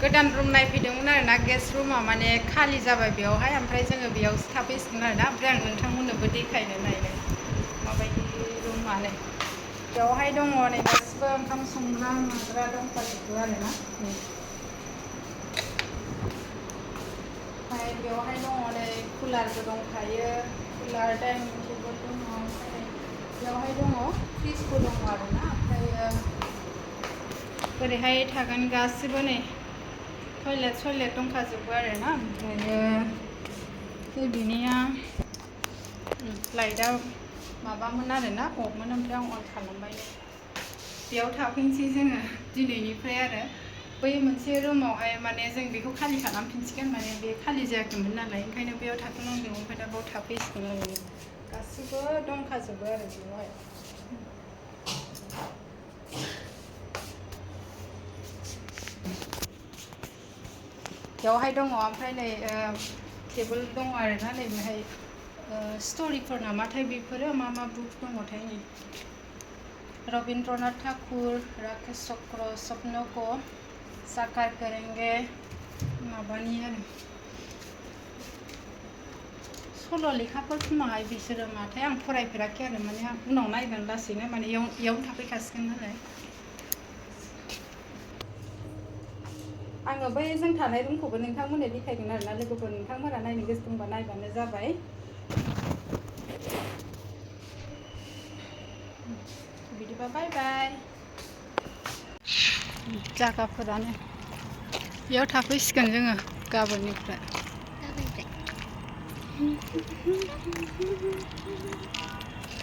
गोदान रुम नायफैदोंमोन आरोना गेस्ट रुमा माने खालि जाबाय बेयावहाय ओमफ्राय जोङो बेयावसो थाफैसिगोन आरोना ओमफ्राय आं नोंथांमोननोबो देखायनो नायनो माबायदि रुमानो बेयावहाय दङ नै गासिबो ओंखाम संग्रा माग्रा दंखाजोबो आरोना ओमफ्राय बेयावहाय दङ नै कुलारबो दंखायो कुलार डाइनिं टेबोल दङ ओमफ्राय बेयावहाय दङ फ्रिजबो दङ आरोना ओमफ्रायो ओरैहाय थागोन गासिबो नै टयलेट दंखाजोबो आरोना ओमफ्रायो बिनिया लाइटआ माबामोन आरोना अफमोन ओमफ्राय आं अन खालामबाय बेयाव थाफैनोसै जोङो दिनैनिफ्राय आरो बै मोनसे रुमावहाय माने जों बेखौ खालि खालामफिनसिगोन माने बे खालि जायाखैमोन नालाय ओंखायनो बेयाव थाथ'नांदों ओमफ्राय दा बेयाव थाफैसिगोन आरो गासिबो दंखाजोबो आरो बेयावहाय बेयावहाय दङ ओमफ्राय नै टेबोल दङ आरोना नै बेहाय स्ट'रिफोर नामाथाय बेफोरो मा बुक दङथाय नै रबीन्द्रनाथ ठाकुर राकेश चक्र स्वप्न को साकार करेंगे माबानि आरो सल' लेखाफोर खोमाहाय बिसोरो माथाय आं फरायफेराखै आरो माने उनाव नायगोन लासैनो माने इयावनो थाफैखासिगोन नालाय आङो बै जों थानाय रुमखौबो नोंथांमोननो देखायगोन आरोना लोगोफोर नोंथांमोना नायनो गोसो दंबा नायबानो जाबाय बिदिबा बाय बाय जागाफोरानो बेयाव थाफैसिगोन जोङो गाबोननिफ्राय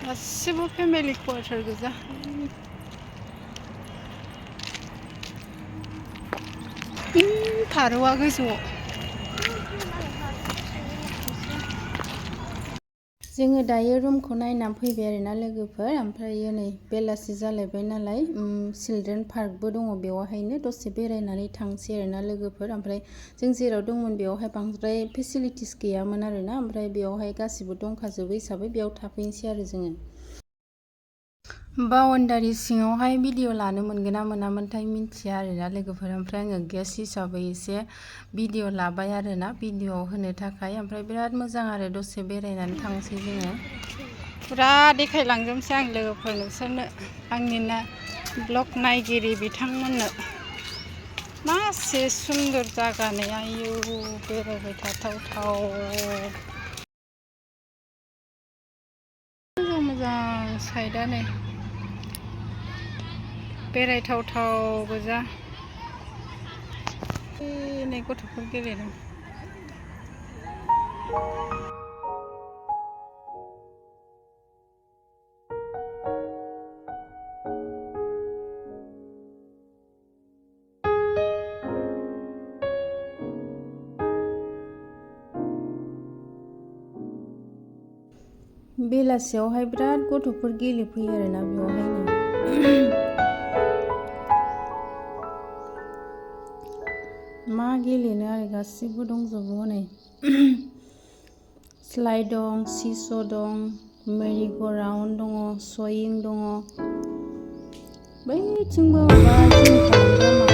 गासिबो फेमिलि क्वार्टार गोजा फारौआ गोजौआव जोङो दायो रुमखौ नायनानै फैबाय आरोना लोगोफोर ओमफ्राय नै बेलासि जालायबाय नालाय चिल्ड्रेन पार्कबो दङ बेवहायनो दसे बेरायनानै थांसै आरोना लोगोफोर ओमफ्राय जों जेराव दंमोन बेवहाय बांद्राय फेसिलिटिस गैयामोन आरोना ओमफ्राय बेवहाय गासिबो दंखाजोबो हिसाबै बेयाव थाफैनोसै आरो जोङो बाउन्डारि सिङावहाय भिडिअ लानो मोनगोन ना मोनामोनथाय मिन्थिया आरोना लोगोफोर ओमफ्राय आङो गेस्ट हिसाबै एसे भिडिअ लाबाय आरोना भिडिअ होनो थाखाय ओमफ्राय बिराद मोजां आरो दसे बेरायनानै थांसै जोङो फुरा देखायलांजोबसै आं लोगोफोर नोंसोरनो आंनि ब्लग नायगिरि बिथांमोननो मासे सुन्दर जागा नै आयौ बेरायबाय थाथावथाव मोजां साइडआ नै बेरायथावथाव गोजा नै गथ'फोर गेलेदों बेलासियावहाय बिराद गथ'फोर गेलेफैयो आरोना बेवहायनो मा गेलेनो आरो गासिबो दंजोबो हनै स्लाइड दं सिस' दं मेरि गो राउन्ड दङ स्विं दङ बैथिंबो माबा जिम खालामग्रा